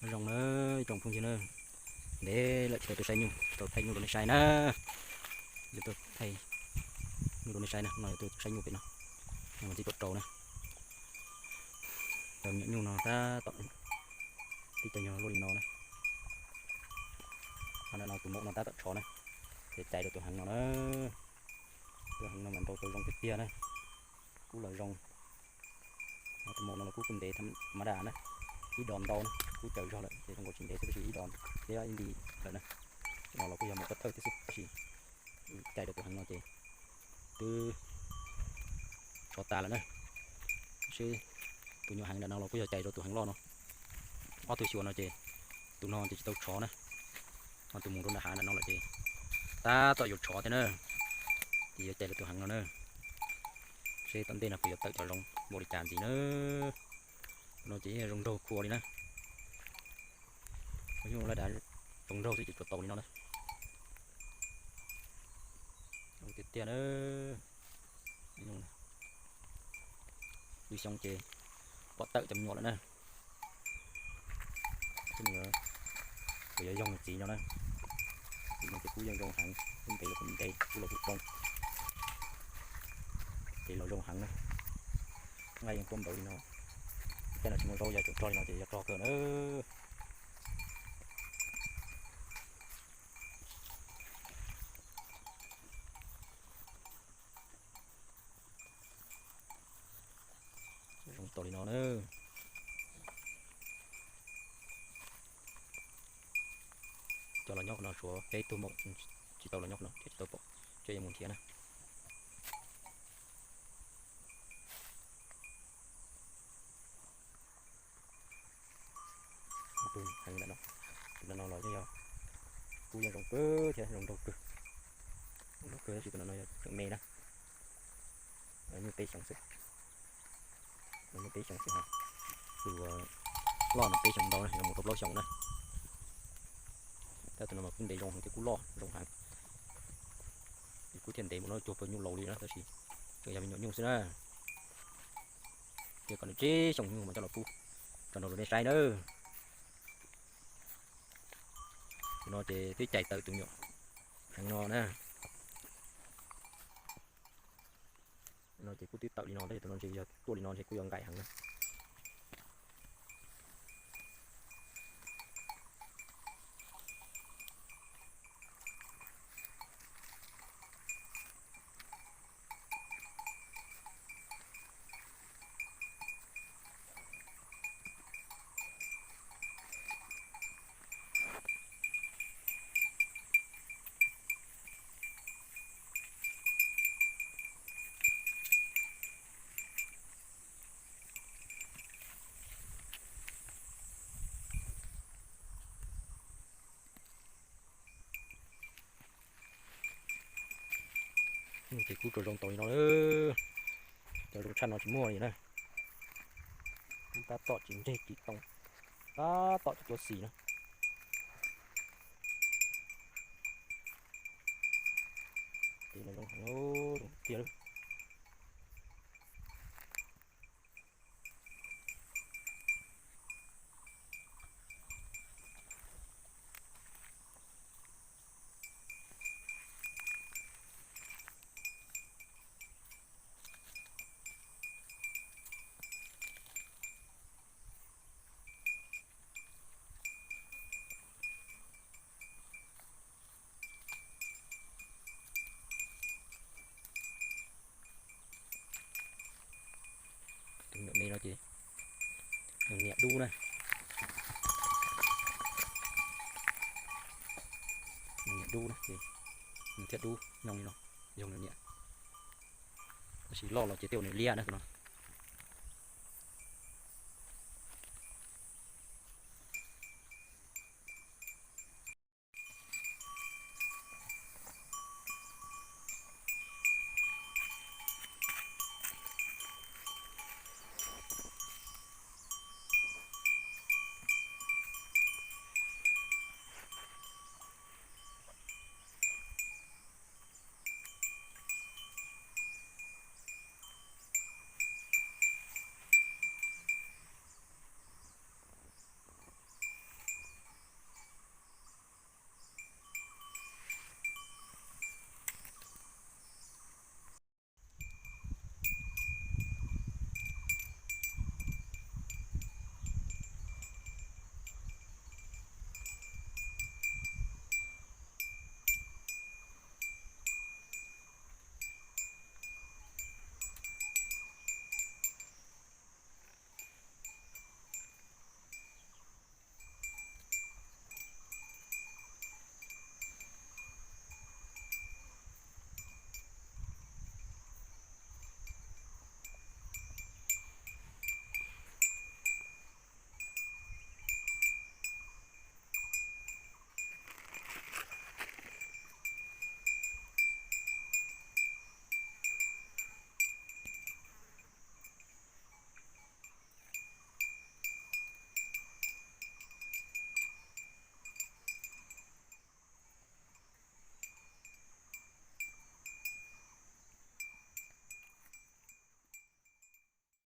Nyob zoo na, ib tsoom phooj ywg na, ntev lawm tsis tau tuaj saib nyuj, tau thaij nyuj rau nej saib na. Yuav tuaj thaij nyuj rau nej saib na, no yuav tuaj saib nyuj pem no, no mas txij tuaj rau na. Cov me nyuam nyuj no tab tom tib co nyuag luaj li no na. Ho ntawm no tus maum no tab tom tshov na, ces cais rau tus heev no na. Tus heev no mas nrau tau zoo tiag tiag na, kub los zoo. Tus maum no los kub kuj ntev tham ma da na, ib dos ntau na, kub caws zog lawm ces zoo nkaus tsis ntev xwb, tab sis ib dos thiab ib nti lawm na. No los kuj yog maum thawj thawj thiab xwb, tab sis cais rau tus heev no ces twb tshov tas lawm na. Seb tus nyuam heev ntawm no los kuj yog cais rau tus heev loj no. Ob tug xyuas no ces tus no ces tsis tau tshov na, ho tus mus rau nram hav ntawm no lawm ces tab tom yuav tshov thiab na, ces yuav cais rau tus heev no na. Seb tom ntej no puas yuav tawm cov zoo npaum li cas ntxiv na. No ces zoo nraug khuav li na. Nyuj laj dav zoo nraug xwb ces tsuas tau li no na. Tiag tiag na. Lwm xyoo ces pom tawm cov me nyuam lawm na. Kuv yuav yoog txiv no na. Txiv no ces kub yeej zoo heev, kub ntev los kuj ntev, kub los kuj poob, ces los zoo heev na. Nqaij yeej tuaj npaum li no. Tej no tsis muaj zaub, yog tseem rog li no ces yog rog kawg na. Zoo tau li no na. Coj los nyob qhov no, suav peb tug maum tsis tau los nyob qhov no thiab tsis tau pom, coj yuav mus nrhiav na. Tus heev ntawm no, tus no los yeej yog kub yeej zoo kawg thiab zoo nraug kawg. Zoo nraug kawg tab sis tus no yog tseem me na. Nyuj peb xyoos xwb. Nyuj peb xyoos xwb ha. Tus loj no peb xyoos ntau na, yog mus rau plaub xyoos na. Tab tus no mas kub ntev zoo heev thiab kub loj zoo heev. Ces kub thiaj ntev mus no, cuag pawg nyuj laus li na, tab sis tseem yog me nyuam nyuj xwb na. Ces kom nws tsib xyoos nyuj mas coj los pub rau nej saib nawb. Tus no ces twb cais tawm tus nyuam heev no na. No ces kuj twb tawm li no, tab sis tus no ntshe yog tuaj li no ntshe kuj yuav nqaim heev na. Ces kub tsuas zoo tau li no lawm. Cov zoo tshaj no tsis muaj li na. Kub tab tom tsis ntseg tsis too, tab tom tsis cuab xis na. Ces no zoo heev, zoo tiag lawm. Tus me no ces nws niam dub na. Nws niam dub na ces nws thiaj dub nyob li no, yog nws niam. Tab sis loj los ces tej zaum nws liab na tus no.